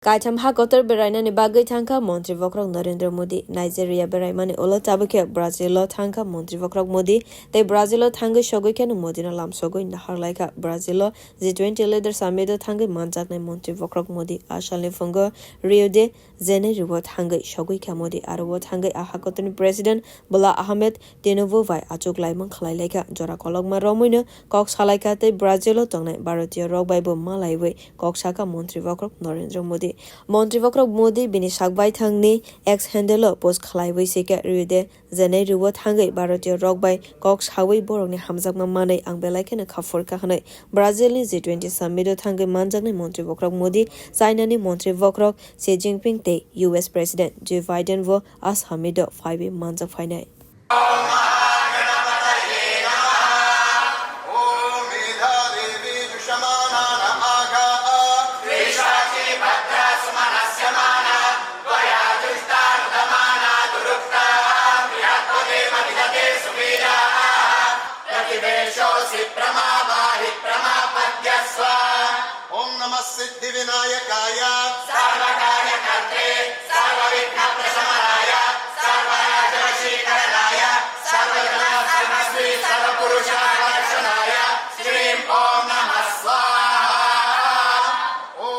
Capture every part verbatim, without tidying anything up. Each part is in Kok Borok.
Kaitham ha kotor berainani bagwi thangkha Montri Bokhorok Narendra Modi. Nigeria beraimani ulo tabukhe Brazil-o thangkha Montri Bokhorok Modi, tei Brazil-o thangwi sogwi kheno Modino lam sogwi naharlaikha. Brazil-o G twenty Leader Summit-o thangwi manjaknai Montri Bokhorok Modi. Asalni phungo Rio de Janeiro-o thangwi sogwi kha Modi, aro-o thangwi a hakotorni President Bola Ahmed Tinubu bai achuk laimung khlai laikha. Jora kolokma romwino kok salaikha tei Brazil-o tongnai Bharatiyo rok bai bo malaiwi kok sakha Montri Bokhorok Narendra Modi. Montri Bokhorok Modi bini sak baithangni X handle-o post khlaiwi swi kha, Rio de Janeiro-o thangwi Bharatiyo rok bai kok sawi borokni hamjakma manwi ang belai kheno kha phurkha hwnwi. Brazil-ni G twenty Summit-o thangwi manjaknai Montri Bokhorok Modi, China-ni Montri Bokhorok Xi Jinping tei U S President Joe Biden bo a summit-o phaiwi manjak phainai. ॐ नमः सिद्धिविनायकाय सर्वकार्यकर्त्रे सर्वविघ्नप्रशमनाय सर्वराजवशीकरणाय सर्वजनसर्वस्वी सर्वपुरुषाकर्षणाय श्रीं ॐ नमः स्वाहा। ॐ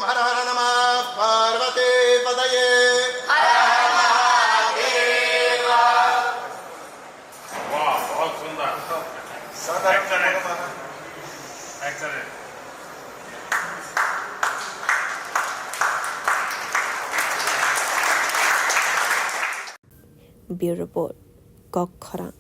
हर हर नमः पार्वती पतये। वाह, बहुत सुंदर। Excellent। Excellent। Bureau Report, Kok Khorang.